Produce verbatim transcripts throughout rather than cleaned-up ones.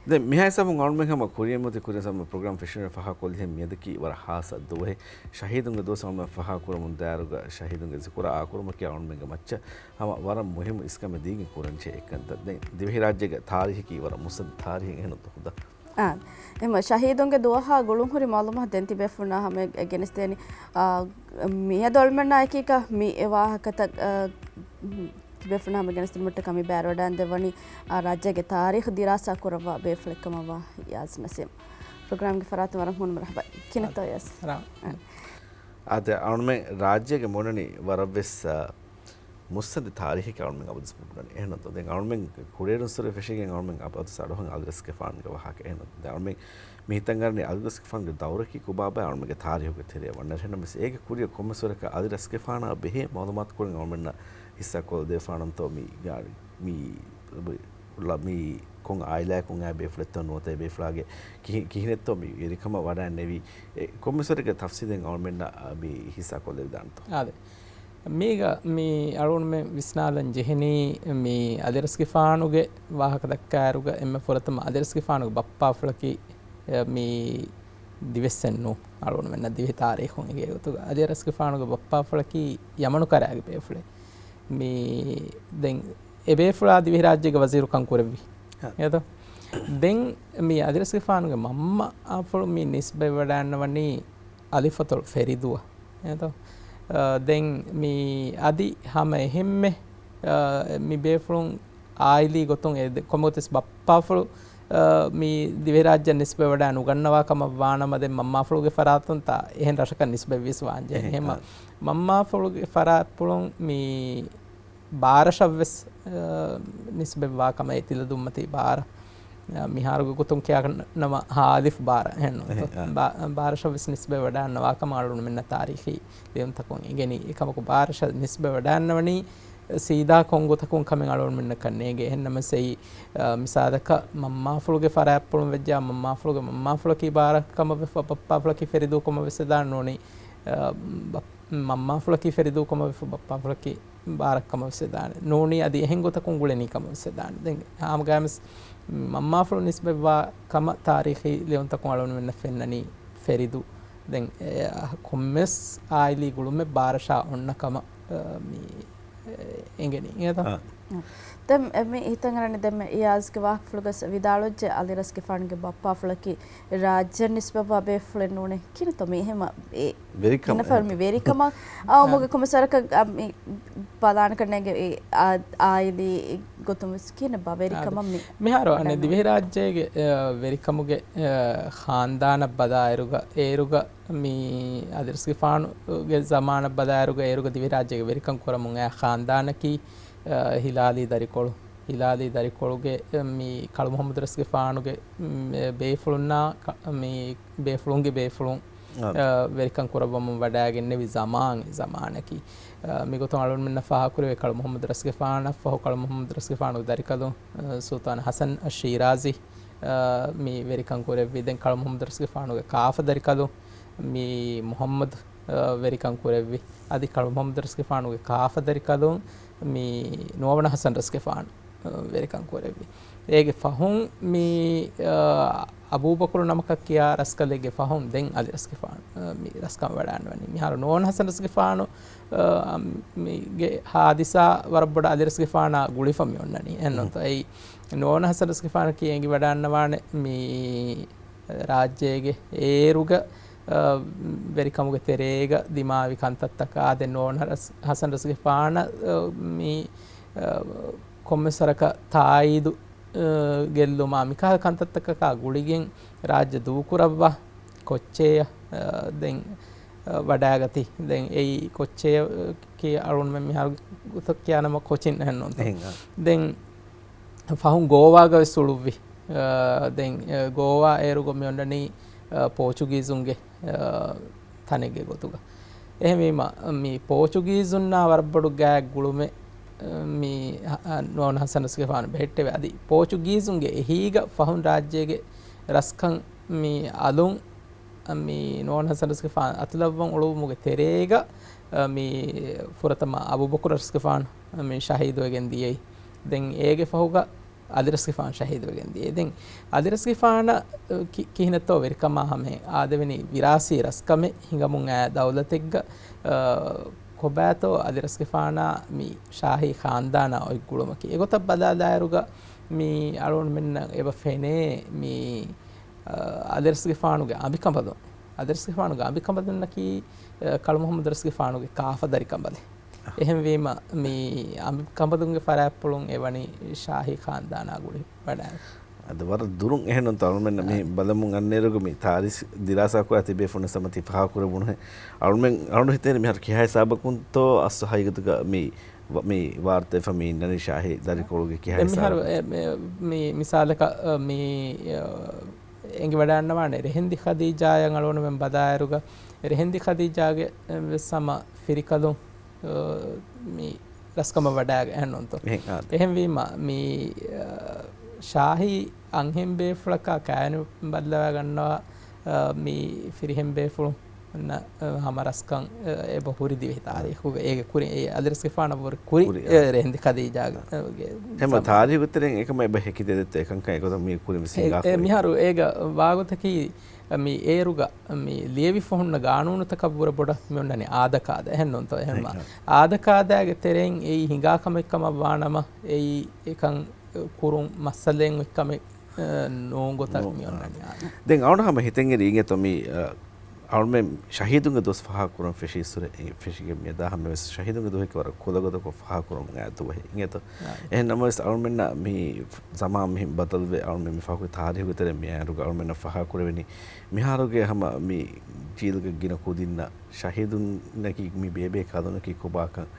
ދެން މިހާ ހިސާބުން އަޅުމެން ހަމަ ކުރިއަށް މިއޮތީ ކުރިއަށް ހަމަ ޕްރޮގްރާމް ފެށުނު ފަހަކޮށްލިހެން މިއަދަކީ ވަރަށް ހާއްސަ ދުވަހެއް. ޝަހީދުންގެ ދުވަސް އަޅުމެން ފަހަކުރަމުން ދާއިރުގަ ޝަހީދުންގެ ޒިކުރާ އާކުރުމަކީ އަޅުމެންގެ މައްޗަށް ހަމަ ވަރަށް މުހިއްމު އިސްކަމެއް ދީގެން ކުރަންޖެހޭ އެއްކަންތައް. ދެން ދިވެހިރާއްޖޭގެ ތާރީހަކީ ވަރަށް މުއްސަނދި ތާރީހެއް އެހެންނު ތަކުދަ. އާ، އެމަ ޝަހީދުންގެ ދުވަހާ ގުޅުންހުރި މައުލޫމާތު ދެން ތިބޭފުޅުންނާ ހަމަ ގެނެސްދޭނީ. އާ، މިއަދު އަޅުމެންނާ އެކީގަ މި އެ ވާހަކަތައް، އާ، ތިބޭފުޅުންނާ ހަމަ ގެނެސްދިނުމަށްޓަކާ މި ބައިވެރިވަޑައިގެންދެއްވަނީ، އާ، ރާއްޖޭގެ ތާރީޚު ދިރާސާ ކުރައްވާ ބޭފުޅެއްކަމަށްވާ ޔާޒް ނަސީމް. ޕްރޮގްރާމްގެ ފަރާތުން ވަރަށް ހޫނު މަރުޙަބާ. ކިހިނެއްތޯ ޔާޒް؟ އާ. އާދެ، އަޅުމެން ރާއްޖޭގެ މޮނަނި ވަރަށްވެސް، އާ، މުއްސަނދި ތާރީހެއް އަޅުމެން އަބަދުވެސް ބުނަނީ. އެހެންނު ދެން އަޅުމެން ކުޅޭރުން ސުރެ ފެށިގެން އަޅުމެން އަބަދުވެސް އަޑުއަހަން އަލިރަސްގެފާނުގެ ވާހަކަ. އެހެންނު ދެން އަޅުމެން މި ހިތަށް އަރަނީ އަލިރަސްގެފާނުގެ ދައުރަކީ ކޮބާބާ އަޅުމެންގެ ތާރީހުގެ ތެރެއަށް ވަންނަ. އެހެންނަމަވެސް އޭގެ ކުރިއަށް ކޮންމެސް ވަރަކަށް އަލިރަސްގެފާނާ ބެހޭ މައުލޫމާތު ކުރިން އަޅުމެންނަށް ހިއްސާކޮށްދެވިފާނަންތޯ މި ގާ-، މި މި ކޮން އާއިލާއަކުން އައި ބޭފުޅެއްތޯ ނުވަތަ އެ ބޭފުޅާގެ ކިހި-، ކިހިނެއްތޯ މި ވެރިކަމަށް ވަޑައިންނެވީ، އެ ކޮންމެސް ވަރެއްގެ ތަފްސީލެއް އަޅުމެންނަށް މި ހިއްސާކޮށްލެވިދާނެތޯ؟ އާދެ. މީގަ މި އަޅުގަނޑުމެން ވިސްނާލަން ޖެހެނީ މި އަލިރަސްގެފާނުގެ ވާހަކަ ދައްކާއިރުގަ އެންމެ ފުރަތަމަ އަލިރަސްގެފާނުގެ ބައްޕާފުޅަކީ، އެ، މި ދިވެއްސެއް ނޫން. އަޅުގަނޑުމެންނަށް ދިވެހި ތާރީޚުން އެނގޭ ގޮތުގަ އަލިރަސްގެފާނުގެ ބައްޕާފުޅަކީ ޔަމަނު ކަރައިގެ ބޭފުޅެއް. މި ދެން އެ ބޭފުޅާ ދިވެހިރާއްޖޭގެ ވަޒީރުކަން ކުރެއްވި. ހަ. އެދޯ؟ ދެން މި އަލިރަސްގެފާނުގެ މަންމަ އާފުޅު މި ނިސްބަތްވެވަޑައިންނަވަނީ އަލިފޮތޮޅު ފެރިދޫއަށް. އެދޯ؟ އަ، ދެން މި އަދި ހަމަ އެހެންމެ، އަ، މި ބޭފުޅުން އާއިލީ ގޮތުން އެ ދެ-، ކޮންމެވަތަސް ބައްޕާފުޅު، އަ، މި ދިވެހިރާއްޖެއަށް ނިސްބަތްވެވަޑައި ނުގަންނަވާ ކަމަށް ވާނަމަ، ދެން މަންމާފުޅުގެ ފަރާތުން ތާ އެހެން ރަށަކަށް ނިސްބަތްވިޔަސް ވާންޖެހޭ. އެހެން، އެހެންމަ އާ. މަންމާފުޅުގެ ފަރާތްޕުޅުން މި ބާރަށަށްވެސް، އަ، ނިސްބަތްވާ ކަމަށް އެ ތިލަދުންމަތީ ބާރަ. އަ، މިހާރުގެ ގޮތުން ކިޔާ ނަމަ ހާލިފް ބާރަ އެހެންނު. އެހެން، އާ. ބާ-، ބާރަށަށްވެސް ނިސްބަތްވެވަޑައިންނަވާ ކަމަށް އަޅުގަނޑުމެންނަށް ތާރީޚީ ލިޔުންތަކުން އެނގެނީ. އެކަމަކު ބާރަށަށް ނިސްބަތްވެވަޑައިންނަވަނީ ސީދާ ކޮން ގޮތަކުން ކަމެއް އަޅުގަނޑުމެންނަކަށް ނޭނގޭ. އެހެންނަމަވެސް އެއީ، އަ، މިސާލަކަށް މަންމާފުޅުގެ ފަރާތްޕުޅުން ވެއްޖާ، މަންމާފުޅުގެ މަންމާފުޅަކީ ބާރަ ކަމަށް ވެފަ، ބައްޕާފުޅަކީ ފެރިދޫ ކަމަށް ވެސް ވެދާނެ ނޫނީ. އަ، ބަ-، މަންމާފުޅަކީ ފެރިދޫ ކަމަށް ވެފަ، ބައްޕާފުޅަކީ ބާރަ ކަމަށް ވެސް ވެދާނެ ނޫނީ. އަދި އެހެން ގޮތަކުން ގުޅެނީ ކަމަށް ވެސް ވެދާނެ. ދެން ހާމަގައިމުވެސް މަންމާފުޅު ނިސްބަތްވާ ކަމަށް ތާރީޚީ ލިޔުންތަކުން އަޅުގަނޑުމެންނަށް ފެންނަނީ ފެރިދޫ. ދެން އެ، ކޮންމެސް އާއިލީ ގުޅުމެއް ބާރަށާ އޮންނަ ކަމަށް، އަ، މި އެނގެނީ. އެދޯ؟ އާ. ދެން މި ހިތަށް އަރަނީ ދެން އިޔާޒްގެ ވާހަކަފުޅުގަސް ވިދާޅުވެއްޖެ އަލިރަސްގެފާނުގެ ބައްޕާފުޅަކީ ރާއްޖެއަށް ނިސްބަތްވާ ބޭފުޅެއް ނޫނޭ. ކިހިނެއްތޯ މި އެހެން އެ ވެރިކަމަށް އެހެން މި ވެރިކަމަށް އައުމުގެ ކޮންމެސް ވަރަކަށް އަ، މި ބަލާނަކަށް ނޭނގެ އެ އާ-، އާއިލީ ގޮތުން ވެސް ކިހިނެއްބާ ވެރިކަމަށް މި މިހާރު އަނެއް ވަޑައިގަންނަވަނީ؟ ދިވެހިރާއްޖޭގެ، އަ، ވެރިކަމުގެ، އަ، ޚާންދާނަށް ބަލާއިރުގަ އޭރުގަ މި އަލިރަސްގެފާނުގެ ޒަމާނަށް ބަލާއިރުގަ އޭރުގަ ދިވެހިރާއްޖޭގެ ވެރިކަން ކުރަމުން އައި ޚާންދާނަކީ، އަ، ހިލާލީ ދަރިކޮޅު. ހިލާލީ ދަރިކޮޅުގެ، އަ، މި ކަޅު މުޙައްމަދު ރަސްގެފާނުގެ، މް، އެ، ބޭފުޅުންނާ ކަ-، މި ބޭފުޅުންގެ ބޭފުޅުން، އާ. އަ، ވެރިކަން ކުރައްވަމުން ވަޑައިގެންނެވި ޒަމާން، އެ ޒަމާނަކީ. އަ، މިގޮތުން އަޅުގަނޑުމެންނަށް ފާހަގަކުރެވޭ ކަޅު މުޙައްމަދު ރަސްގެފާނަށްފަހު ކަޅު މުޙައްމަދު ރަސްގެފާނުގެ ދަރިކަލުން، އަ، ސުލްޠާން ޙަސަން އައްޝީރާޒީ، އަ، މި ވެރިކަން ކުރެއްވި. ދެން ކަޅު މުޙައްމަދު ރަސްގެފާނުގެ ކާފަ ދަރިކަލުން މި މުޙައްމަދު، އަ، ވެރިކަން ކުރެއްވި. އަދި ކަޅު މުޙައްމަދު ރަސްގެފާނުގެ ކާފަ ދަރިކަލުން މި ނުވަވަނަ ޙަސަން ރަސްގެފާނު، އަ، ވެރިކަން ކުރެއްވި. އޭގެ ފަހުން މި، އަ، އަބޫބަކުރު ނަމަކަށް ކިޔާ ރަސްކަލެއްގެ ފަހުން ދެން އަލި ރަސްގެފާނު، އަ، މި ރަސްކަން ވަޑައިގަންނަވަނީ. މިހާރު ނުވަވަނަ ޙަސަން ރަސްގެފާނު، އަ، މިގެ ޙާދިސާ ވަރަށް ބޮޑަށް އަލި ރަސްގެފާނާ ގުޅިފަ މި އޮންނަނީ. އެހެންނުތަ؟ އެއީ ނުވަވަނަ ޙަސަން ރަސްގެފާނަކީ އެނގި ވަޑައިގަންނަވާނެ މި ރާއްޖޭގެ އޭރުގަ، އަ، ވެރިކަމުގެ ތެރޭގަ ދިމާވި ކަންތައްތަކާ ދެން ނޯން ހަރަސް-، ހަސަން ރަސްގެފާނަށް، އަ، މި، އަ، ކޮންމެސް ވަރަކަށް ތާއީދު، އަ، ގެއްލުމާ މިކަހަލަ ކަންތައްތަކަކާ ގުޅިގެން ރާއްޖެ ދޫކުރައްވާ ކޮއްޗެއް، އަ، ދެން، އަ، ވަޑައިގަތީ. ދެން އެއީ ކޮއްޗެއް، އަ، ކި އަޅުންމެން މިހާރު ގޮތަށް ކިޔާ ނަމަ ކޮޗިން އެހެންނޫންތަ؟ އެހެން، އަ. ދެން ފަހުން ގޯވާގަ ވެސް އުޅުއްވި. އާ، ދެން، އާ، ގޯވާ އޭރުގަ މި އޮންނަނީ، އާ، ޕޯޗުގީޒުންގެ، އާ، ތަނެއްގެ ގޮތުގަ. އެހެންވީމަ، މި ޕޯޗުގީޒުންނާ ވަރަށް ބޮޑު ގާތް ގުޅުމެއް، އާ، މި، އާ، ނޯން ހަސަން ރަސްގެފާނު ބެހެއްޓެވެ. އަދި ޕޯޗުގީޒުންގެ އެހީގަ ފަހުން ރާއްޖޭގެ ރަސްކަން މި އަލުން މި ނޯން ހަސަން ރަސްގެފާނު އަތުލައްވަން އުޅުއްވުމުގެ ތެރޭގަ، އަ، މި ފުރަތަމަ އަބޫބަކުރު ރަސްގެފާނު މި ޝަހީދުވެގެން ދިޔައީ. ދެން އޭގެ ފަހުގަ އަލިރަސްގެފާނު ޝަހީދުވެގެން ދިޔައީ. ދެން އަލިރަސްގެފާނަށް ކި-، ކިހިނެއްތޯ ވެރިކަމާ ހަމަ އާދެވެނީ ވިރާސީ ރަސްކަމެއް ހިނގަމުން އާ ދައުލަތެއްގަ، އަ، ކޮބާތޯ އަލިރަސްގެފާނާ މި ޝާހީ ޚާންދާނާ އޮތް ގުޅުމަކީ. އެގޮތަށް ބަލާލާއިރުގަ މި އަޅުގަނޑުމެންނަށް އެބަ ފެނޭ މި، އަ، އަލިރަސްގެފާނުގެ އަނބިކަނބަލުން. އަލިރަސްގެފާނުގެ އަނބިކަނބަލުންނަކީ، އަ، ކަޅު މުޙައްމަދު ރަސްގެފާނުގެ ކާފަ ދަރިކަނބަލެއް. އެހެންވީމަ، މި އަނބިކަނބަލުންގެ ފަރާތްޕުޅުން އެ ވަނީ ޝާހީ ޚާންދާނާ ގުޅި ވަޑާން. އަދި ވަރަށް ދުރުން އެހެންނުންތޯ އަޅުމެން މި އާ. ބަލަމުން އަންނައިރުގަ މި ތާރީޚް ދިރާސާކުރާ ތިބޭފުޅުން ސަމަތި ފާހަގަކުރެވުނުހެން. އަޅުމެން، އަޅުން ހިތޭނެ މިހާރު ކިހާ ހިސާބަކުންތޯ އަސްލު ހަގީގަތުގަ މި ވަ-، މި ވާރުތައެއް މި އިންނަނީ ޝާހީ ދަރިކޮޅުގެ ކިހާ ދެން މިހާރު ހިސާބަކުން؟ އެ، މި، މި މިސާލަކަށް، އަ، މި، އަ، އެނގިވަޑާންނަވާނެ ރެހެންދި ޚަދީޖާއަށް އަޅުގަނޑުމެން ބަލާއިރުގަ، ރެހެންދި ޚަދީޖާގެ، އެ، ވެސް ހަމަ ފިރިކަލުން، އަ، މި ރަސްކަމަށް ވަޑާގެ އެހެންނުންތޯ؟ އެހެން، އާ. އެހެންވީމަ، މި، އަ، ޝާހީ އަންހެން ބޭފުޅަކާ ކާއިނު ބައްލަވާގަންނަވާ، އަ، މި ފިރިހެން ބޭފުޅުން އަ، ހަމަ ރަސްކަން، އަ، އެބަ ހުރި ދިވެހި ތާރީޚުގެ އޭގެ ކުރިން، އެ އަލިރަސްގެފާނަށް ވުރެ ކުރި، ކުރި، އެ، އާ. ރެހެންދި ޚަދީޖާގެ، އާ. އެ، ގެ ހަމަ ޒަމާން. ތާރީޚު ތެރެއިން އެކަމަށް އެބަ ހެކިދެދެއްތޯ އެކަންކަން އެގޮތަށް މި ކުރިން ވެސް އެ، ހިނގާ އެ، ކުރި. މިހާރު އޭގަ ވާގޮތަކީ، އަ، މި އޭރުގަ، މި ލިޔެވިފަ ހުންނަ ގާނޫނުތަކަށް ވުރެ ބޮޑަށް މި އޮންނަނީ އާދަކާދަ. އެހެންނޫންތޯ؟ އެހެންމަ. އެ، އާ. އާދަކާދައިގެ ތެރެއިން އެއީ ހިނގާ ކަމެއް ކަމަށް ވާނަމަ، އެއީ އެކަން ކުރުން މައްސަލައެއް އޮތް ކަމެއް އެ، ނޫން ގޮތަށް ނޫން، މި އޮންނަނީ. އާ. ދެން އަޅުން ހަމަ ހިތެއް އެރީ އިނގޭތޯ މި، އަ، އަޅުމެން ޝަހީދުންގެ ދުވަސް ފާހަގަކުރަން ފެށީއްސުރެ، އެ، ފެށިގެން މިއަދާ ހަމަވެސް ޝަހީދުންގެ ދުވަހަކީ ވަރަށް ކުލަގޮތަކޮށް ފާހަގަކުރަމުން އައި ދުވަހެއް އިނގޭތޯ. އާ. އެހެން ނަމަވެސް އަޅުމެންނަށް މި ފް-، ޒަމާން މިހެން ބަދަލުވެ އަޅުމެން މި ފާހަގަކުރި ތާރީހުގެ ތެރެއިން މިއާއިރުގަ އަޅުމެންނަށް ފާހަގަކުރެވެނީ މިހާރުގެ ހަމަ މި ޖީލުގެ ގިނަ ކުދިންނަށް ޝަހީދުންނަކީ މި ބޭބޭ ކަލުންނަކީ ކޮބާކަން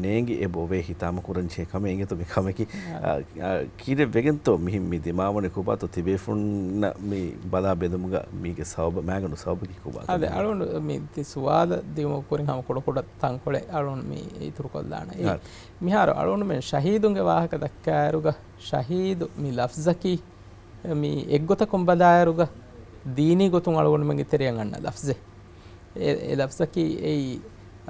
ނޭނގި އެބަ އޮވޭ ހިތާމަކުރަން ޖެހޭ ކަމެއް އިނގޭތޯ މި ކަމަކީ. އާ. އާ، އާ، ކީރެއް ވެގެންތޯ މިހެން މި ދިމާވަނީ ކޮބާތޯ ތިބޭފުޅުންނަށް މި ބަލާ ބެލުމުގަ މީގެ ސަބަބަށް މާގަނޑު ސަބަބަކީ ކޮބާކަން؟ އަދި އަޅުން މި ތި ސުވާލަށް ދިއުމަށް ކުރިން ހަމަ ކުޑަ ކުޑަ ތަންކޮޅެއް އަޅުން މި އިތުރުކޮށްލާނެ. އެއީ، އާ. މިހާރު އަޅުންމެން ޝަހީދުންގެ ވާހަކަ ދައްކާއިރުގަ ޝަހީދު މި ލަފްޒަކީ މި އެއްގޮތަކުން ބަލާއިރުގަ ދީނީ ގޮތުން އަޅުގަނޑުމެންގެ ތެރެއަށް އަންނަ ލަފްޒެއް. އެ، އެ ލަފްޒަކީ އެއީ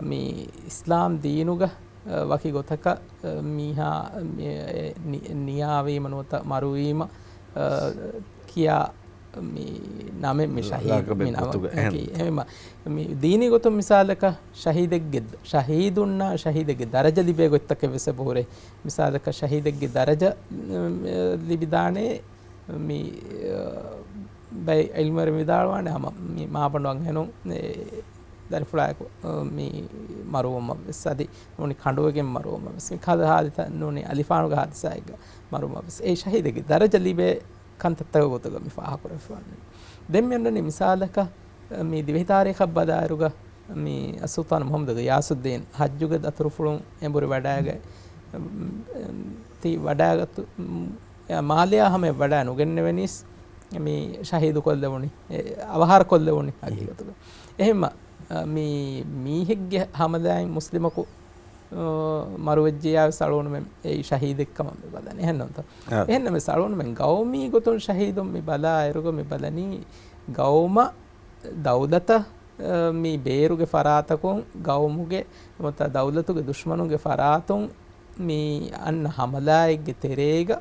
މި އިސްލާމް ދީނުގަ، އަ، ވަކި ގޮތަކަށް، އަ، މީހާ މި، އެ، ނި-، ނިޔާވީމަ ނުވަތަ މަރުވީމަ، އަ، ކިޔާ މި ނަމެއް މި ޝަހީދު ލަޤަބެއް މި ނަމަ. ގޮތުގަ އެކީ. އެހެން. އެހެންމަ، މި ދީނީ ގޮތުން މިސާލަކަށް ޝަހީދެއްގެ، ޝަހީދުންނާ ޝަހީދެއްގެ ދަރަޖަ ލިބޭ ގޮތްތަކެއް ވެސް އެބަހުރޭ. މިސާލަކަށް ޝަހީދެއްގެ ދަރަޖަ، އަ، ލިބިދާނެ މި، އަ، ބައެއް ޢިލްމުވެރިން ވިދާޅުވާނެ ހަމަ މި މާބަނޑު އަންހެނުން، އެ، ދަރިފުޅާއެކު، އަ، މި މަރުވުމަށް ވެސް އަދި ނޫނީ ކަނޑުވެގެން މަރުވުމަށް ވެސް. މި ކަހަލަ ހާދިސާ ނޫނީ އަލިފާނުގެ ހާދިސާއެއްގަ މަރުވުމަށް ވެސް. އެ ޝަހީދެއްގެ ދަރަޖަ ލިބޭ ކަންތައްތަކުގެ ގޮތުގަ މި ފާހަގަކުރެވިފައިވަނީ. ދެން މި އޮންނަނީ މިސާލަކަށް މި ދިވެހި ތާރީޚަށް ބަލާއިރުގަ މި އައްސުލްޠާނު މުޙައްމަދު ޣިޔާސުއްދީން ޙައްޖުގެ ދަތުރުފުޅުން އެނބުރި ވަޑާގަ، ތި ވަޑާގަތު، މާލެއާ ހަމަޔަށް ވަޑާ ނުގެންނެވެނީސް، މި ޝަހީދު ކޮށްލެވުނީ، އެ، އަވަހާރަ ކޮށްލެވުނީ ހަގީގަތުގަ. އެހެންމަ، މި މީހެއްގެ ހަމަލާއިން މުސްލިމަކު، އަ، މަރުވެއްޖެޔާ ވެސް އަޅުގަނޑުމެން އެއީ ޝަހީދެއްކަމަށް މި ބަލަނީ. އެހެންނޫންތޯ؟ އާ. އެހެންނަމަވެސް އަޅުގަނޑުމެން ގައުމީ ގޮތުން ޝަހީދުން މި ބަލާއިރުގަ މި ބަލަނީ ގައުމަށް ދައުލަތަށް، އަ، މި ބޭރުގެ ފަރާތަކުން ގައުމުގެ ނުވަތަ ދައުލަތުގެ ދުޝްމަނުންގެ ފަރާތުން މި އަންނަ ހަމަލާއެއްގެ ތެރޭގަ،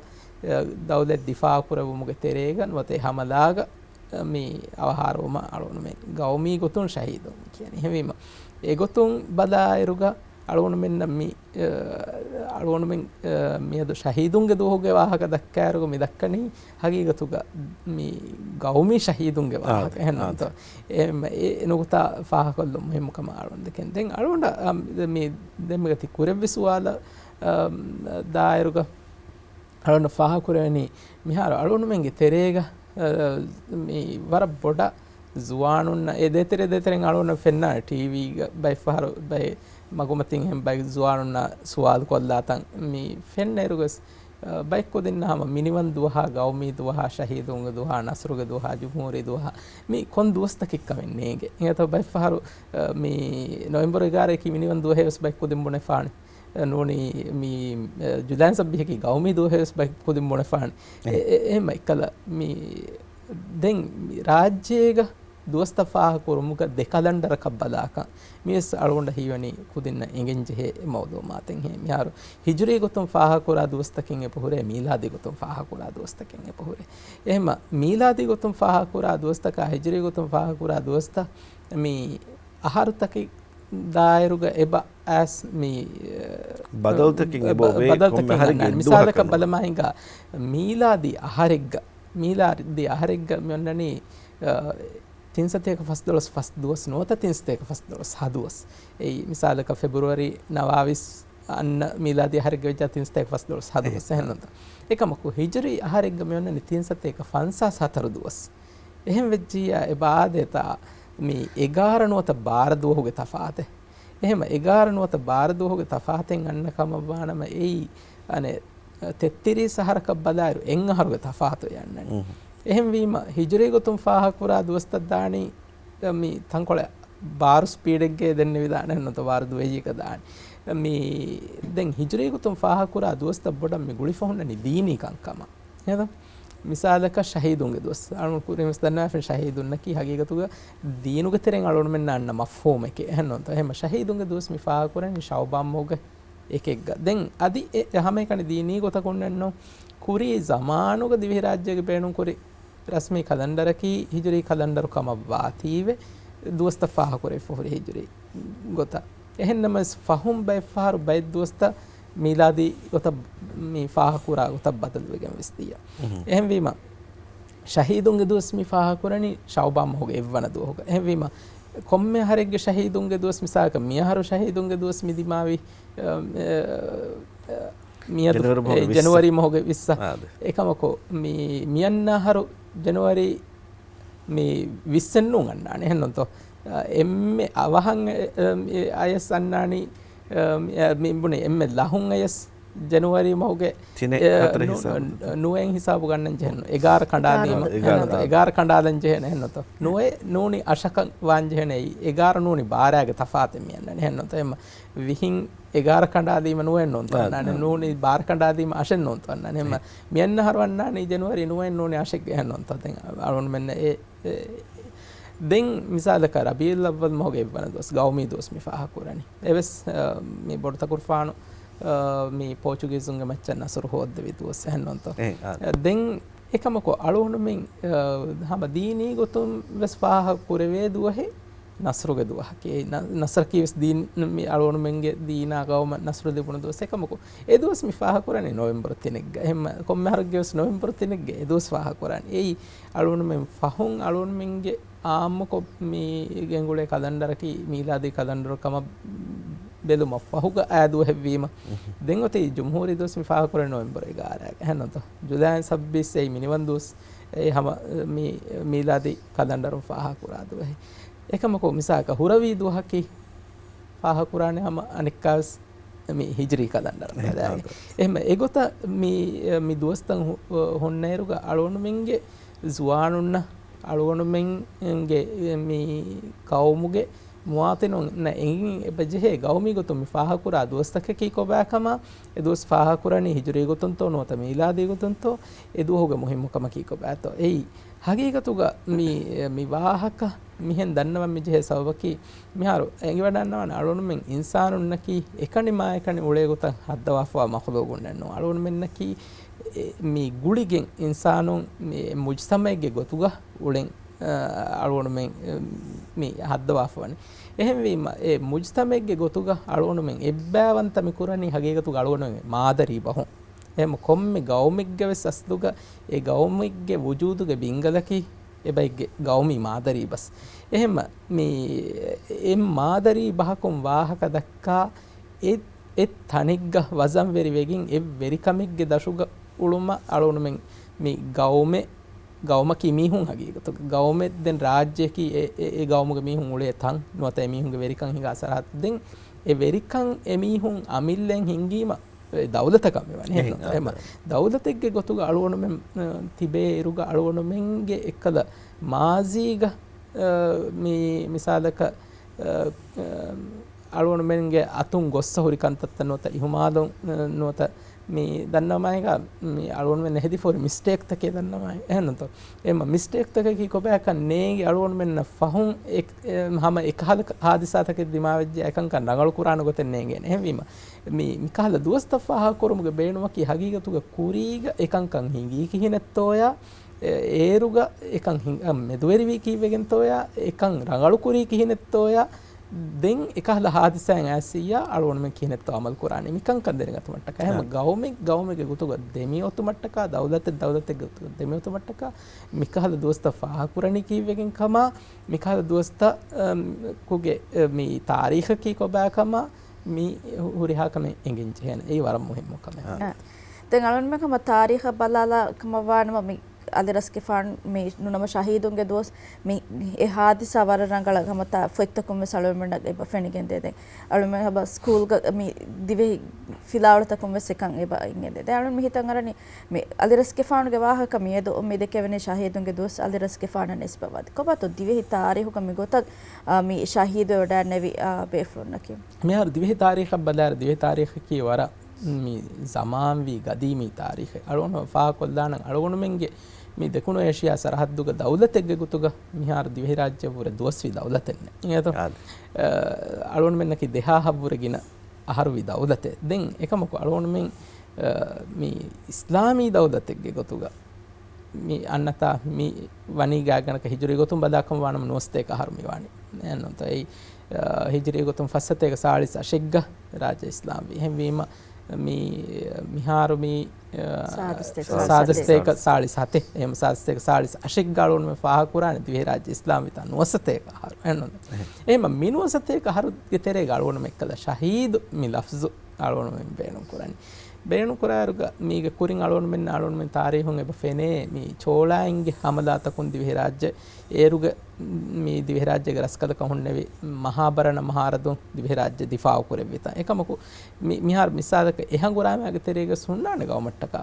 އަ، ދައުލަތް ދިފާޢު ކުރެއްވުމުގެ ތެރޭގަ ނުވަތަ އެ ހަމަލާގަ، އަ، މި އަވަހާރަވުމަށް އަޅުގަނޑުމެން ގައުމީ ގޮތުން ޝަހީދުން ކިޔަނީ. އެހެންވީމަ، އެގޮތުން ބަލާއިރުގަ އަޅުގަނޑުމެންނަށް މި، އަ، އަޅުގަނޑުމެން، އަ، މިއަދު ޝަހީދުންގެ ދުވަހުގެ ވާހަކަ ދައްކާއިރުގަ މި ދައްކަނީ ހަގީގަތުގަ މި ގައުމީ ޝަހީދުންގެ ވާހަކަ. އާދެ، އެހެންނޫންތޯ؟ އާދެ. އެ، އެ ނުކުތާ ފާހަގަކޮށްލުން މުހިއްމު ކަމަށް އަޅުގަނޑު ދެކެން. ދެން އަޅުގަނޑަށް، އަ، މި ދެންމެގަ ތި ކުރެއްވި ސުވާލަށް، އަ، ދާއިރުގަ އަޅުގަނޑަށް ފާހަގަކުރެވެނީ މިހާރު އަޅުގަނޑުމެންގެ ތެރޭގަ، އަ، މި ވަރަށް ބޮޑަށް ޒުވާނުންނަށް އެ ދޭތެރެ ދޭތެރެން އަޅުގަނޑަށް ފެންނާނެ ޓީވީގަ ބައެއް ފަހަރު ބައެއް މަގުމަތިން އެހެން ބައެއް ޒުވާނުންނާ ސުވާލު ކޮށްލާތަން މި ފެންނައިރުގަސް، އަ، ބައެއް ކުދިންނަށް ހަމަ މިނިވަން ދުވަހާ، ގައުމީ ދުވަހާ، ޝަހީދުންގެ ދުވަހާ، ނަސްރުގެ ދުވަހާ، ޖުމްހޫރީ ދުވަހާ، މި ކޮން ދުވަސްތަކެއްކަމެއް ނޭނގެ. އެނގޭތޯ ބައެއް ފަހަރު، އަ، މި ނޮވެމްބަރު އެގާރައަކީ މިނިވަން ދުވަހޭވެސް ބައެއް ކުދިން ބުނެފާނެ. އަ، ނޫނީ މި، އަ، ޖުލައިން ސައްބީހަކީ ގައުމީ ދުވަހޭވެސް ބައެއް ކުދިން ބުނެފާނެ. އެ، އެ، އެ، އެހެން އެއްކަލަ މި ދެން މި ރާއްޖޭގަ ދުވަސްތައް ފާހަގަކުރުމުގަ ދެ ކަލަންޑަރަކަށް ބަލާކަން. މިވެސް އަޅުގަނޑަށް ހީވަނީ ކުދިންނަށް އެނގެން ޖެހޭ މައުލޫމާތެއްހޭ. މިހާރު ހިޖުރީ ގޮތުން ފާހަގަކުރާ ދުވަސްތަކެއް އެބަހުރޭ، މީލާދީ ގޮތުން ފާހަގަކުރާ ދުވަސްތަކެއް އެބަހުރޭ. އެހެންމަ މީލާދީ ގޮތުން ފާހަގަކުރާ ދުވަސްތަކާ ހިޖުރީ ގޮތުން ފާހަގަކުރާ ދުވަސްތައް މި އަހަރުތަކެއް ދާއިރުގަ އެބަ އައިސް މި، ބަދަލުތަކެއް އެބަ އެބަ-، އޮވޭ، ބަދަލުތަކެއް ކޮންމެ އަހަރެއްގެ އަންނާނެ. އެއްދުވަހަކަށް މިސާލަކަށް ނޫން. ބަލަމާ ހިނގާ، މީލާދީ އަހަރެއްގަ، މީލާދީ އަހަރެއްގަ މި އޮންނަނީ، އަ، ތިން ސަތޭކަ ފަސްދޮޅަސް ފަސް ދުވަސް ނުވަތަ ތިން ސަތޭކަ ފަސްދޮޅަސް ހަ ދުވަސް. އެއީ، މިސާލަކަށް ފެބްރުއަރީ ނަވާވީސް އަންނަ މީލާދީ އަހަރެއްގަ ވެއްޖާ ތިން ސަތޭކަ ފަސްދޮޅަސް ހަ ދުވަސް. އެހެން. އެހެންނުންތަ؟ އެކަމަކު، ހިޖުރީ އަހަރެއްގަ މި އޮންނަނީ ތިން ސަތޭކަ ފަންސާސް ހަތަރު ދުވަސް. އެހެން ވެއްޖިއްޔާ އެބަ އާދޭތާ މި އެގާރަ ނުވަތަ ބާރަ ދުވަހުގެ ތަފާތެއް. އެހެން އެގާރަ ނުވަތަ ބާރަ ދުވަހުގެ ތަފާތެއް އަންނަ ކަމަށް ވާނަމަ، އެއީ، އަނެއް، ތެއްތިރީސް އަހަރަކަށް ބަލާއިރު އެއް އަހަރުގެ ތަފާތު އެ އަންނަނީ. އުނހު. އެހެންވީމަ، ހިޖުރީ ގޮތުން ފާހަގަކުރާ ދުވަސްތައް ދާނީ، މި ތަންކޮޅެއް ބާރު ސްޕީޑެއްގައި ދެންނެވިދާނެ ނުތަ ބާރު ދުވަހީގަ ދާނެ. މި ދެން ހިޖުރީ ގޮތުން ފާހަގަކުރާ ދުވަސްތައް ބޮޑަށް މި ގުޅިފަ ހުންނަނީ ދީނީ ކަންކަމަށް. އެހެން؟ މިސާލަކަށް ޝަހީދުންގެ ދުވަސް. އަޅުގަނޑު ކުރިން ވެސް ދަންނަވާފިން ޝަހީދުންނަކީ ހަގީގަތުގަ ދީނުގެ ތެރެއިން އަޅުގަނޑުމެންނަށް އަންނަ މަފްހޫމެކޭ. އެހެން ނޫންތަ؟ އެހެން ޝަހީދުންގެ ދުވަސް މި ފާހަގަކުރަނީ ޝައުބާން މަހުގެ އެކެއްގަ. ދެން އަދި އެ ހަމައެކަނި ދީނީ ގޮތަކުންނެއްނު. ކުރީ ޒަމާނުގަ ދިވެހިރާއްޖޭގެ ބޭނުންކުރި ރަސްމީ ކަލަންޑަރަކީ ހިޖުރީ ކަލަންޑަރު ކަމަށް ވާތީވެ، ދުވަސްތައް ފާހަގަކުރެވިފަ ހުރި ހިޖުރީ ގޮތަށް. އެހެންނަމަވެސް ފަހުން ބައެއްފަހަރު ބައެއް ދުވަސްތައް މީލާދީ ގޮތަށް މި ފާހަގަކުރާ ގޮތަށް ބަދަލުވެގެން ވެސް ދިޔަ. އުހު. އެހެންވީމަ، ޝަހީދުންގެ ދުވަސް މި ފާހަގަކުރަނީ ޝައުބާން މަހުގެ އެއްވަނަ ދުވަހުގަ. އެހެންވީމަ، ކޮންމެ އަހަރެއްގެ ޝަހީދުންގެ ދުވަސް، މިސާލަކަށް މިއަހަރު ޝަހީދުންގެ ދުވަސް މި ދިމާވި، އަ، އަ، މިއަދު، ޖެނުއަރީ މަހުގެ އެ، ވިއްސަ. ޖެނުއަރީ މަހުގެ ވިއްސަ. އާދެ. އެކަމަކު، މި، މިއަންނަ އަހަރު ޖެނުއަރީ މި ވިއްސެއް ނޫން އަންނާނެ. އެހެންނުންތޯ؟ އެންމެ އަވަހަށް، އެ، އެ، އަޔަސް އަންނާނީ، އެ، މި، މި ބުނި އެންމެ ލަހުން އަޔަސް ޖެނުއަރީ މަހުގެ، ތިނެއް އެ، ހަތަރެއް ނު-، ހިސާބު. ނުވައެއް ހިސާބު ގަންނަން ޖެހެން. އެގާރަ ކަނޑާލީމަ. އެގާރަ. އެހެންނުންތޯ؟ އެގާރަ ކަނޑާލަން ޖެހޭނެ. އެހެންނުންތޯ؟ ނުވައެއް ނޫނީ އަށަކަށް ވާން ޖެހޭނެ. އެގާރަ ނޫނީ ބާރާގެ ތަފާތެއް މި އަންނަނީ. އެހެންނުންތޯ؟ އެމަ ވިހިން އެގާރަ ކަނޑާލީމަ ނުވައެއް ނޫންތޯ އާ، އަންނާނެ. އާ. ނޫނީ ބާރަ ކަނޑާލީމަ އަށެއް ނޫންތޯ އަންނާނެ. އެމަ މި އަންނަ އަހަރު އަންނާނީ ޖެނުއަރީ ނުވައެއް ނޫނީ އަށެއްގެ. އެހެންނުންތޯ؟ ދެން އަޅުގަނޑުމެންނަށް އެ، އެ، ދެން މިސާލަކަށް ރަބީޢުލް އައްވަލް މަހުގެ އެއްވަނަ ދުވަސް، ގައުމީ ދުވަސް މި ފާހަގަކުރަނީ. އެވެސް، އަ، މި ބޮޑުތަކުރުފާނު، އަ، މި ޕޯޗުގީޒުންގެ މައްޗަށް ނަސުރު ހޯއްދެވި ދުވަސް. އެހެންނުންތޯ؟ އެ، އާ. ދެން އެކަމަކު އަޅުގަނޑުމެން، އަ، ހަމަ ދީނީ ގޮތުން ވެސް ފާހަގަ ކުރެވޭ ދުވަހެއް ނަސްރުގެ ދުވަހަކީ. އެ ނަ-، ނަސްރަކީ ވެސް ދީން، މި އަޅުގަނޑުމެންގެ ދީނާ ގައުމަށް ނަސްރު ލިބުނު ދުވަސް. އެކަމަކު އެ ދުވަސް މި ފާހަގަ ކުރަނީ ނޮވެމްބަރު ތިނެއްގަ. އެހެންމަ ކޮންމެ އަހަރެއްގެ ވެސް ނޮވެމްބަރު ތިނެއްގަ އެ ދުވަސް ފާހަގަ ކުރަނީ. އެއީ އަޅުގަނޑުމެން ފަހުން އަޅުގަނޑުމެންގެ އާއްމުކޮށް މި ގެންގުޅޭ ކަލަންޑަރަކީ މީލާދީ ކަލަންޑަރު ކަމަށް ބެލުމަށް ފަހުގަ އާ ދުވަހެއްވީމަ. އުހު. ދެން އޮތީ ޖުމްހޫރީ ދުވަސް މި ފާހަގަކުރަނީ ނޮވެމްބަރު އެގާރައިގަ. އެހެންނުންތޯ؟ ޖުލައި ސައްބީސް އެއީ މިނިވަން ދުވަސް. އެ ހަމަ މި މީލާދީ ކަލަންޑަރުން ފާހަގަކުރާ ދުވަހެއް. އެކަމަކު މިސާލަކަށް ހުރަވީ ދުވަހަކީ ފާހަގަކުރާނެ ހަމަ އަނެއްކާވެސް މި ހިޖްރީ ކަލަންޑަރު އެހެން، ބަލާއިރު. އާދެ. އެހެން އެގޮތަށް މި، މި ދުވަސްތައް ހު-، ހުންނައިރުގަ އަޅުގަނޑުމެންގެ ޒުވާނުންނަށް އަޅުގަނޑުމެންގެ މި ޤައުމުގެ މުވާތިނުންނަށް އެނގިން އެބަ ޖެހޭ ގައުމީ ގޮތުން މި ފާހަގަކުރާ ދުވަސްތަކަކީ ކޮބާކަމަށް، އެ ދުވަސް ފާހަގަކުރަނީ ހިޖުރީ ގޮތުންތޯ ނުވަތަ މީލާދީ ގޮތުންތޯ، އެ ދުވަހުގެ މުހިއްމުކަމަކީ ކޮބާތޯ. އެއީ ހަގީގަތުގަ މި، މި ވާހަކަ މިހެން ދަންނަވަން މި ޖެހޭ ސަބަބަކީ، މިހާރު އެނގިވަޑަންނަވާނެ އަޅުގަނޑުމެން އިންސާނުންނަކީ އެކަނި މާ އެކަނި އުޅޭ ގޮތަށް ހައްދަވާފަވާ މަޚުލޫގުންނެއްނޫން. އަޅުގަނޑުމެންނަކީ އެ، މި ގުޅިގެން އިންސާނުން މި މުޖްތަމައެއްގެ ގޮތުގަ އުޅެން، އަ، އަޅުގަނޑުމެން، އެ، މި ހައްދަވާފަވަނީ. އެހެންވީމަ، އެ މުޖްތަމައެއްގެ ގޮތުގަ އަޅުގަނޑުމެން އެއްބައިވަންތަ މި ކުރަނީ ހަގީގަތުގަ އަޅުގަނޑުމެން މާދަރީ ބަހުން. އެހެން ކޮންމެ ގައުމެއްގެ ވެސް އަސްލުގަ އެ ގައުމެއްގެ ވުޖޫދުގެ ބިންގަލަކީ އެބައެއްގެ ގައުމީ މާދަރީ ބަސް. އެހެންމަ މި އެ މާދަރީ ބަހަކުން ވާހަކަ ދައްކާ އެ، އެ ތަނެއްގަ ވަޒަންވެރި ވެގެން އެ ވެރިކަމެއްގެ ދަށުގަ އުޅުމަށް އަޅުގަނޑުމެން މި ގައުމެއް، ގައުމަކީ މީހުން ހަގީގަތުގަ. ގައުމެއް ދެން ރާއްޖެއަކީ އެ، އެ، އެ ގައުމުގެ މީހުން އުޅޭ ތަން ނުވަތަ އެ މީހުންގެ ވެރިކަން ހިނގާ ސަރަހައްދު. ދެން އެ ވެރިކަން އެ މީހުން އަމިއްލައިން ހިންގީމަ އެ ދައުލަތަކަށް މިވަނީ. އެހެން، އެހެން. އެހެން. ދައުލަތެއްގެ ގޮތުގަ އަޅުގަނޑުމެން، އަ، ތިބޭ އިރުގަ އަޅުގަނޑުމެންގެ އެއްކަލަ މާޒީގަ، އަ، މި މިސާލަކަށް، އަ، އަ، އަޅުގަނޑުމެންގެ އަތުން ގޮއްސަ ހުރި ކަންތައްތައް ނުވަތަ އިހުމާލުން، އަ، ނުވަތަ މި ދަންނަވާއިގަ މި އަޅުގަނޑުމެން ހެދިފަހުރި މިސްޓޭކްތަކެއް ދަންނަވާ އެހެންނުތޯ. އެމަ މިސްޓޭކްތަކަކީ ކޮބާކަން ނޭނގި އަޅުގަނޑުމެންނަށް ފަހުން އެ-، އެ-، ހަމަ އެކަހަލަ ހާދިސާތަކެއް ދިމާވެއްޖެ އެކަންކަން ރަނގަޅު ކުރާނެ ގޮތެއް ނޭނގޭނެ. އެހެންވީމަ މި މިކަހަލަ ދުވަސްތައް ފާހަގަކުރުމުގެ ބޭނުމަކީ ހަގީގަތުގަ ކުރީގަ އެކަންކަން ހިނގީ ކިހިނެއްތޯޔާ، އެ-، އޭރުގަ އެކަން ހިނގ-، އަ، މެދުވެރިވީ ކީއްވެގެންތޯޔާ، އެކަން ރަނގަޅުކުރީ ކިހިނެއްތޯޔާ، ދެން އެކަހަލަ ހާދިސާއެއް އައިސިއްޔާ އަޅުގަނޑުމެން ކިހިނެއްތޯ އަމަލު ކުރާނީ މިކަންކަން ދެނެގަތުމަށްޓަކާ. އެހެމަ ގައުމެއް ގައުމެއްގެ ގޮތުގަ ދެމިއޮތުމަށްޓަކާ، ދައުލަތެއް ދައުލަތެއްގެ ގޮތުގަ ދެމިއޮތުމަށްޓަކާ، މިކަހަލަ ދުވަސްތައް ފާހަގަކުރަނީ ކީއްވެގެން ކަމާ، މިކަހަލަ ދުވަސްތައް، އަ، ކުގެ، އަ، މި ތާރީޚަކީ ކޮބާކަމާ، މި ހުރިހާ ކަމެއް އެނގެން ޖެހޭނެ. އެއީ ވަރަށް މުހިއްމު ކަމެއް. އަ، ދެން އަޅުގަނޑުމެން ހަމަ ތާރީޚަށް ބަލާލާ ކަމަށްވާނަމަ މި އަލިރަސްގެފާނު މި ނުނަމަ ޝަހީދުންގެ ދުވަސް މި އެ ހާދިސާ ވަރަށް ރަނގަޅަށް ހަމަ ތާ ފޮތްތަކުން ވެސް އަޅުގަނޑުމެންނަށް އެބަ ފެނިގެންދޭ. ދެން އަޅުގަނޑުމެން ހަމަ ސްކޫލްގަ މި ދިވެހި ފިލާވަޅުތަކުން ވެސް އެކަން އެބަ އިނގެންދޭ. ދެން އަޅުގަނޑު މި ހިތަށް އަރަނީ މި އަލިރަސްގެފާނުގެ ވާހަކަ މިއަދު މި ދެކެވެނީ ޝަހީދުންގެ ދުވަސް އަލިރަސްގެފާނަށް ނިސްބަތްވާ. ކޮބާތޯ ދިވެހި ތާރީހުގަ މި ގޮތަށް، އާ، މި ޝަހީދު ވެވަޑައިގެންނެވި، އާ، ބޭފުޅުންނަކީ؟ މިހާރު ދިވެހި ތާރީޚަށް ބަލާއިރު ދިވެހި ތާރީޚަކީ ވަރަށް މި ޒަމާންވީ ގަދީމީ ތާރީޚެއް. އަޅުގަނޑު ފާހަގަކޮށްލާނަން އަޅުގަނޑުމެންގެ މި ދެކުނު އޭޝިޔާ ސަރަހައްދުގަ ދައުލަތެއްގެ ގޮތުގަ މިހާރު ދިވެހިރާއްޖެ ވުރެ ދުވަސްވީ ދައުލަތެއް ނެތް. އިނގޭތޯ؟ އާދެ. އަ، އަޅުގަނޑުމެންނަކީ ދެހާހަށްވުރެ ގިނަ އަހަރުވީ ދައުލަތެއް. ދެން އެކަމަކު އަޅުގަނޑުމެން، އަ، މި އިސްލާމީ ދައުލަތެއްގެ ގޮތުގަ މި އަންނަތާ މި ވަނީ ގާތްގަނޑަކަށް ހިޖުރީ ގޮތުން ބަލާކަމަށް ވާނަމަ ނުވަސަތޭކަ އަހަރު މި ވާނީ. އެހެންނުތަ؟ އެއީ، އަ، ހިޖުރީ ގޮތުން ފައްސަތޭކަ ސާޅީސް އަށެއްގަ ރާއްޖެ އިސްލާމްވީ. އެހެންވީމަ މި، މިހާރު މި، އަ، ސާދަސްތޭކަ ސާދަސްތޭކަ ސާޅީސް ހަތެއް. އެހެން ސާދަސްތޭކަ ސާޅީސް އަށެއްގަ އަޅުގަނޑުމެން ފާހަގަކުރާނެ ދިވެހިރާއްޖެ އިސްލާމްވިތާ ނުވަސަތޭކަ އަހަރު. އެހެންނުތަ؟ އެހެން. އެހެންމަ މި ނުވަސަތޭކަ އަހަރުގެ ތެރޭގަ އަޅުގަނޑުމެން އެއްކަލަ ޝަހީދު މި ލަފްޒު އަޅުގަނޑުމެން ބޭނުން ކުރަނީ. ބޭނުން ކުރާއިރުގަ މީގެ ކުރިން އަޅުގަނޑުމެން، އަޅުގަނޑުމެން ތާރީހުން އެބަ ފެނޭ މި ޗޯޅާއިންގެ ހަމަލާތަކުން ދިވެހިރާއްޖެ އޭރުގެ މި ދިވެހިރާއްޖޭގެ ރަސްކަލަކަށް ހުންނެވި މަހާބަރަނަ މަހާރަދުން ދިވެހިރާއްޖެ ދިފާއު ކުރެއްވިތަން. އެކަމަކު މި-، މިހާރު މިސާލަކަށް އެ ހަނގުރާމައިގެ ތެރޭގަސް ހުންނާނެ ގައުމަށްޓަކާ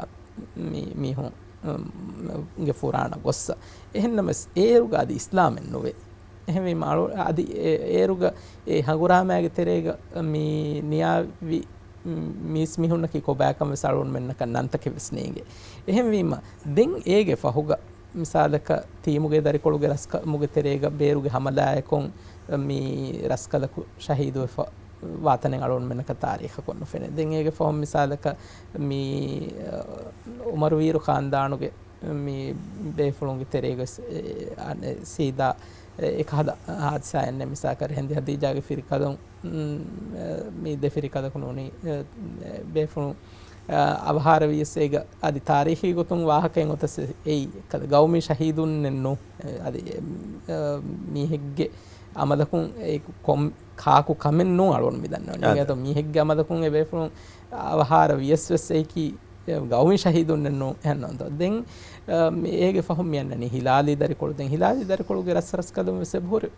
މި މީހުން، އު، ގެ ފުރާނަ ގޮއްސަ. އެހެންނަމަސް އޭރުގަ އަދި އިސްލާމެއް ނުވޭ. އެހެންވީމަ އަޅު-، އަދި އެ-، އޭރުގަ އެ ހަނގުރާމައިގެ ތެރޭގަ މި ނިޔާވި މީސްމީހުންނަކީ ކޮބާކަން ވެސް އަޅުގަނޑުމެންނަކަށް ނަންތަކެއް ވެސް ނޭނގޭ. އެހެންވީމަ ދެން އޭގެ ފަހުގަ މިސާލަކަށް ތީމުގެ ދަރިކޮޅުގެ ރަސްކަމުގެ ތެރޭގަ ބޭރުގެ ހަމަލާއެކުން މި ރަސްކަލަކު ޝަހީދުވެފަ ވާތަނެއް އަޅުގަނޑުމެންނަކަށް ތާރީޚަކޮށް ނުފެނޭ. ދެން އޭގެ ފަހުން މިސާލަކަށް މި، އަ، އުމަރުވީރު ޚާންދާނުގެ މި ބޭފުޅުންގެ ތެރޭގަސް، އެ، އަނެއް ސީދާ، އެ، އެކަހަލަ ހާދިސާއެއް ނެތް. މިސާލަކަށް ރެހެންދި ހަދީޖާގެ ފިރިކަލުން، މް، އެ، މި ދެ ފިރިކަލަކު ނޫނީ، އެ، އެ، ބޭފުޅުން، އަ، އަވަހާރަވިޔަސް އޭގަ އަދި ތާރީޚީ ގޮތުން ވާހަކައެއް އޮތަސް އެއީ އެކަލަ ގައުމީ ޝަހީދުންނެއް ނޫ، އެ، އަދި، އެ، އަ، މީހެއްގެ އަމަލަކުން އެ ކޮން ކާކު ކަމެއް ނޫން އަޅުގަނޑު މި ދަންނަވަނީ. އާދެ. އެގޭތޯ މީހެއްގެ އަމަލަކުން އެ ބޭފުޅުން އަވަހާރަ ވިޔަސް ވެސް އެއީކީ ގައުމީ ޝަހީދުންނެއް ނޫން އެހެންނުންތޯ. ދެން، އަ، މި އޭގެ ފަހުން މި އަންނަނީ ހިލާލީ ދަރިކޮޅު. ދެން ހިލާލީ ދަރިކޮޅުގެ ރަސްރަސްކަލުން ވެސް އެބަހުރި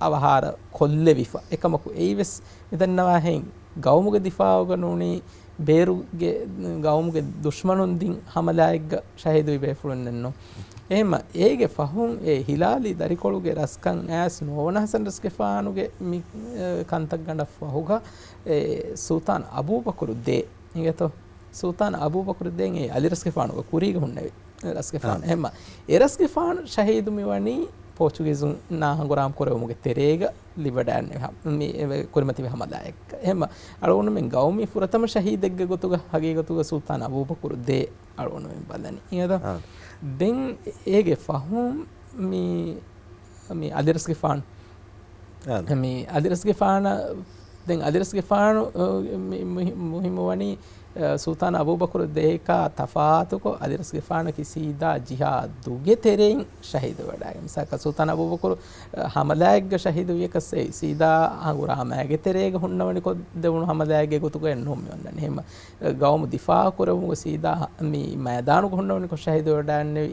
އަވަހާރަ ކޮށްލެވިފަ. އެކަމަކު އެއީ ވެސް މި ދަންނަވާހެން ގައުމުގެ ދިފާއުގަ ނޫނީ ބޭރުގެ ގައުމުގެ ދުޝްމަނުން ދިން ހަމަލާއެއްގަ ޝަހީދުވި ބޭފުޅުންނެއްނު. އެހެންމަ އޭގެ ފަހުން އެ ހިލާލީ ދަރިކޮޅުގެ ރަސްކަން އައިސް ނޯވަނަ ހަސަން ރަސްގެފާނުގެ މި، އެ، ކަންތައްގަނޑަށް ފަހުގަ އެ ސުލްޠާން އަބޫބަކުރު ދޭ. އިނގޭތޯ؟ ސުލްޠާން އަބޫބަކުރު ދޭން އެ އަލިރަސްގެފާނުގެ ކުރީގަ ހުންނެވި ރަސްގެފާނު. އާ. އެހެންމަ އެ ރަސްގެފާނު ޝަހީދު މިވަނީ ޕޯޗުގީޒުންނާ ހަނގުރާމަ ކުރެވުމުގެ ތެރޭގަ ލިބިވަޑައިގެންނެވި ހަ-، މި އެ ކުރިމަތިވި ހަމަލާއެއްގަ. އެހެންމަ އަޅުގަނޑުމެން ގައުމީ ފުރަތަމަ ޝަހީދެއްގެ ގޮތުގަ ހަގީގަތުގަ ސުލްޠާން އަބޫބަކުރު ދޭ އަޅުގަނޑުމެން ބަލަނީ. އިނގޭތޯ؟ އާ. ދެން އޭގެ ފަހުން މި، މި އަލިރަސްގެފާނު އާ. މި އަލިރަސްގެފާނަށް، ދެން އަލިރަސްގެފާނު، އަ، މި-، މުހި-، މުހިއްމުވަނީ، އަ، ސުލްޠާން އަބޫބަކުރު ދޭކާ ތަފާތުކޮށް، އަލިރަސްގެފާނަކީ ސީދާ ޖިހާދުގެ ތެރެއިން ޝަހީދުވެވަޑައިގެން. މިސާލަކަށް ސުލްޠާން އަބޫބަކުރު، އަ، ހަމަލާއެއްގަ ޝަހީދުވިޔަކަސް އެއީ ސީދާ ހަނގުރާމައިގެ ތެރޭގަ ހުންނަވަނިކޮށް ދެވުނު ހަމަލާއެއްގެ ގޮތުގައެއް ނޫން މި އޮންނަނީ. އެހެންމަ، އަ، ގައުމު ދިފާއު ކުރެވުމުގަ ސީދާ މި މައިދާނުގަ ހުންނަވަނިކޮށް ޝަހީދުވެވަޑައިގެންނެވި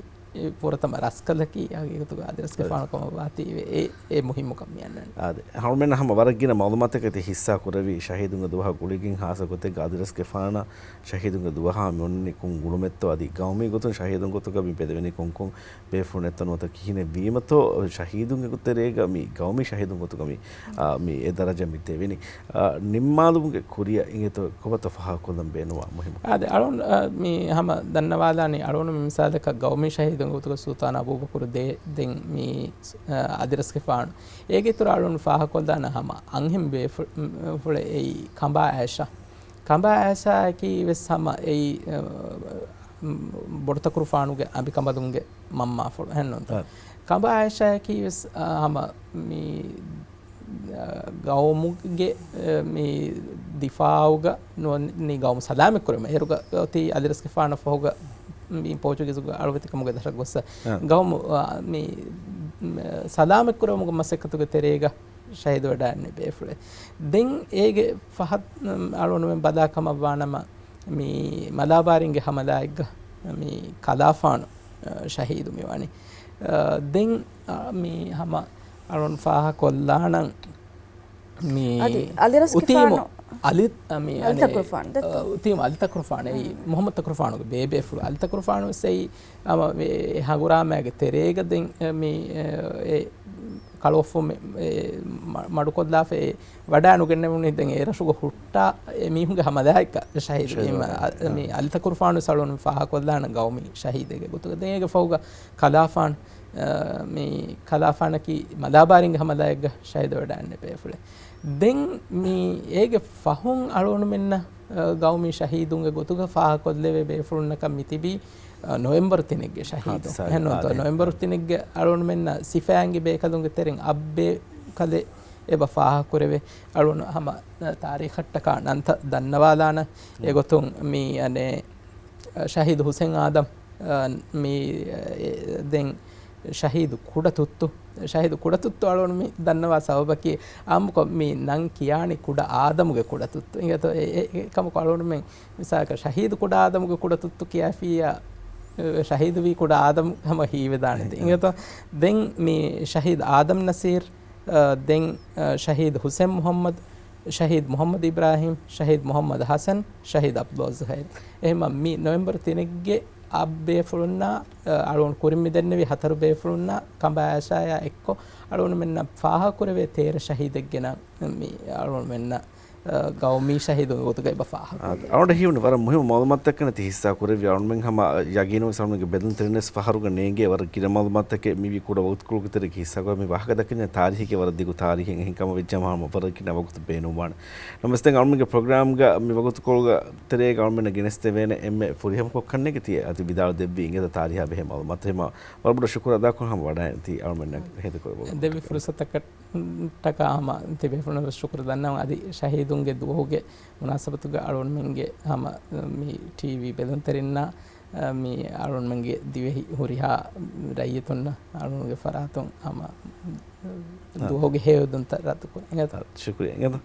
ފުރަތަމަ ރަސްކަލަކީ ހަގީގަތުގަ އަދިރަސްގެފާނު ކަމަށް ވާތީވެ. އެ، އެ މުހިއްމުކަން މި އަންނަނީ. އާދެ. އަޅުމެންނަށް ހަމަ ވަރަށް ގިނަ މައުލޫމާތަކަށް ތި ހިއްސާ ކުރެއްވި ޝަހީދުންގެ ދުވަހާ ގުޅިގެން ހާއްސަ ގޮތެއްގަ އަދިރަސްގެފާނަށް ޝަހީދުންގެ ދުވަހާ މި އޮންނަނީ ކޮން ގުޅުމެއްތޯ އަދި ގައުމީ ގޮތުން ޝަހީދުން ގޮތުގަ މި ބެލެވެނީ ކޮންކޮން ބޭފުޅުންނެއްތޯ ނުވަތަ ކިހިނެއް ވީމަތޯ ޝަހީދުންގެ ތެރޭގަ މި ގައުމީ ޝަހީދުން ގޮތުގަ މި، އާ، މި އެ ދަރަޖަ މި ދެވެނީ. އާ، ނިންމާލުމުގެ ކުރިއަށް އިނގޭތޯ ކޮބާތޯ ފާހަގަކޮށްލަން ބޭނުންވާ މުހިއްމު؟ އާދެ، އަޅުން، އާ، މި ހަމަ ދަންނަވާލާނީ އަޅުން މި މިސާލަކަށް ގައުމީ ޝަހީދުން ގޮތުގަ ސުލްޠާން އަބޫބަކުރު ދޭ ދެން މި، އާ، އަދިރަސްގެފާނު. އޭގެ އިތުރަށް އަޅުން ފާހަގަކޮށްލާނަ ހަމަ އަންހެން ބޭފު-، ފުޅެއް އެއީ ކަނބާ އާއިޝާ. ކަނބާ އާއިޝާއަކީ ވެސް ހަމަ އެއީ، އަ، ބޮޑުތަކުރުފާނުގެ އަނބިކަނބަލުންގެ މަންމާފުޅު އެހެންނޫންތަ؟ އަ. ކަނބާ އާއިޝާއަކީ ވެސް، އަ، ހަމަ މި، އަ، ގައުމުގެ، އަ، މި ދިފާއުގަ ނުވަތަ ގައުމު ސަލާމަތްކުރުމަށް އޭރުގަ އޮތީ އަދިރަސްގެފާނަށް ފަހުގަ މި ޕޯޗުގީޒުގެ އަޅުވެތިކަމުގެ ދަށަށް ގޮއްސަ އަ. ގައުމު، އަ، މި، މި ސަލާމަތްކުރުމުގެ މަސައްކަތުގެ ތެރޭގަ ޝަހީދުވެވަޑައިގެންނެވި ބޭފުޅެއް. ދެން އޭގެ ފަހަތު، އަޅުގަނޑުމެން ބަލާ ކަމަށްވާނަމަ، މި މަލާބާރިންގެ ހަމަލާއެއްގަ މި ކަލާފާނު، އަ، ޝަހީދު މިވަނީ. އަ، ދެން، އަ، މި ހަމަ އަޅުން ފާހަކޮށްލާނަން މި އަދި އަލިރަސްގެފާނު އުތީމު އަލި، އަ، މި އަލި އަނެ، ތަކުރުފާނު ދެއްތޯ؟ އަ، އުތީމު އަލި ތަކުރުފާނު އެއީ މުހައްމަދު ތަކުރުފާނުގެ ބޭބޭފުޅު. އަލި ތަކުރުފާނު ވެސް އެއީ ހަމަ މި ހަނގުރާމައިގެ ތެރޭގަ ދެން، އަ، މި، އަ، އެ ކަޅުވަފުން މި، އެ، މަ-، މަޑުކޮށްލާފަ އެ ވަޑައިނުގެންނެވުނީ ދެން އެ ރަށުގަ ހުއްޓާ އެ މީހުންގެ ހަމަލާއެއްގަ ޝަހީދު ޝަހީދު ވީމަ، ވެ. އަ، މި އަލި ތަކުރުފާނު ސަޅުން ފާހަކޮށްލާނަ ގައުމީ ޝަހީދެއްގެ ގޮތުގަ. ދެން އޭގެ ފަހުގަ ކަލާފާން، އަ، މި ކަލާފާނަކީ މަލާބާރިންގެ ހަމަލާއެއްގަ ޝަހީދު ވެވަޑައިންނެވި ބޭފުޅެއް. ދެން މި އޭގެ ފަހުން އަޅުގަނޑުމެންނަށް، އަ، ގައުމީ ޝަހީދުންގެ ގޮތުގަ ފާހަކޮށްލެވޭ ބޭފުޅުންނަކަށް މި ތިބީ، އަ، ނޮވެމްބަރު ތިނެއްގެ ޝަހީދު. ހާދިސާގެ އެހެންނޫންތޯ؟ އާދެ. ނޮވެމްބަރު ތިނެއްގެ އަޅުގަނޑުމެންނަށް ސިފައިންގެ ބޭކަލުންގެ ތެރެއިން އަށް ބޭކަލެއް އެބަ ފާހަގަކުރެވޭ. އަޅުގަނޑު ހަމަ، އަ، ތާރީޚަށްޓަކާ ނަންތައް ދަންނަވާލާނަ. އެގޮތުން މި އަނެއް، އަ، ޝަހީދު ހުސެން އާދަމް، އަ، މި، އެ، ދެން ޝަހީދު ކުޑަތުއްތު. ޝަހީދު ކުޑަތުއްތު އަޅުގަނޑު މި ދަންނަވާ ސަބަބަކީ އާއްމުކޮށް މި ނަން ކިޔާނީ ކުޑަ އާދަމުގެ ކުޑަތުއްތު. އިނގޭތޯ އެ، އެ، އެކަމަކު އަޅުގަނޑުމެން މިސާލަކަށް ޝަހީދު ކުޑަ އާދަމުގެ ކުޑަތުއްތު ކިޔާފިއްޔާ، އެ، ޝަހީދުވީ ކުޑަ އާދަމް ހަމަ ހީވެދާނެތީ. އެ، އެ. އިނގޭތޯ ދެން މި ޝަހީދު އާދަމް ނަސީރް، އަ، ދެން، އަ، ޝަހީދު ހުސެން މުހައްމަދު، ޝަހީދު މުހައްމަދު އިބްރާހީމް، ޝަހީދު މުހައްމަދު ހަސަން، ޝަހީދު އަބްދުﷲ ޒުހައިރު. އެހެންމަ މި ނޮވެމްބަރު ތިނެއްގެ އަށް ބޭފުޅުންނާ، އަ، އަޅުގަނޑު ކުރިން މި ދެންނެވި ހަތަރު ބޭފުޅުންނާ ކަނބާ އާއިޝާއާ އެއްކޮށް އަޅުގަނޑުމެންނަށް ފާހަގަކުރެވޭ ތޭރަ ޝަހީދެއްގެ ނަން މި އަޅުގަނޑުމެންނަށް، އަ، ގައުމީ ޝަހީދުންގެ ގޮތުގައި އެބަ ފާހަގަކުރެވޭ. އާ، އަޅުގަނޑަށް ހީވަނީ ވަރަށް މުހިއްމު މައުލޫމާތުތަކެއް ތި ހިއްސާ ކުރެއްވި. އަޅުގަނޑުމެން ހަމަ ޔަގީނުވެސް އަޅުގަނޑުގެ ބެލުންތެރިންވެސް ފަހަރުގަ ނޭނގޭ ވަރަށް ގިނަ މައުލޫމާތުތަކެއް މިވީ ކުޑަ ވަގުތުކޮޅުގެ ތެރޭގަ ހިއްސާކޮށް މި ވާހަކަ ދައްކަނީ ތާރީހީގެ ވަރަށް ދިގު ތާރީހެއް އެހެން ކަމަށް ވެއްޖާމަ ހަމަ ވަރަށް ގިނަ ވަގުތު ބޭނުންވާނެ. ނަމަވެސް ދެން އަޅުމެންގެ ޕްރޮގްރާމްގަ މި ވަގުތުކޮޅުގެ ތެރޭގަ އަޅުމެންނަށް ގެނެސްދެވޭނެ އެންމެ ފުރިހަމަކޮށް ކަންނޭނގެ ތި އަދި ވިދާޅު ދެއްވި އިނގޭތަ ތާރީހާ ބެހޭ މައުލޫމާތު. ހަމަ ވަރަށް ބޮޑަށް ޝުކުރު އަދާކޮށް ހަމަ ވަޑައިން ތި އަޅުމެންނަށް ހޭދަކުރެއްވުމަށް. ދެއްވި ފުރުސަތަކަށް ޓަކާ ހަމަ ތިބޭފުޅުންނަށް ވެސް ޝުކުރު ދަންނަވަން. އަދި ޝަހީދުންގެ ދުވަހުގެ މުނާސަބަތުގަ އަޅުގަނޑުމެންގެ ހަމަ މި ޓީވީ ބެލުންތެރިންނާ، މި އަޅުގަނޑުމެންގެ ދިވެހި ހުރިހާ ރައްޔިތުންނަށް އަޅުގަނޑުގެ ފަރާތުން ހަމަ އާ. ދުވަހުގެ ހެޔޮއެދުންތައް ރައްދުކުރަން. އިނގޭތަ؟ ޝުކުރިއްޔާ. އިނގޭތަ؟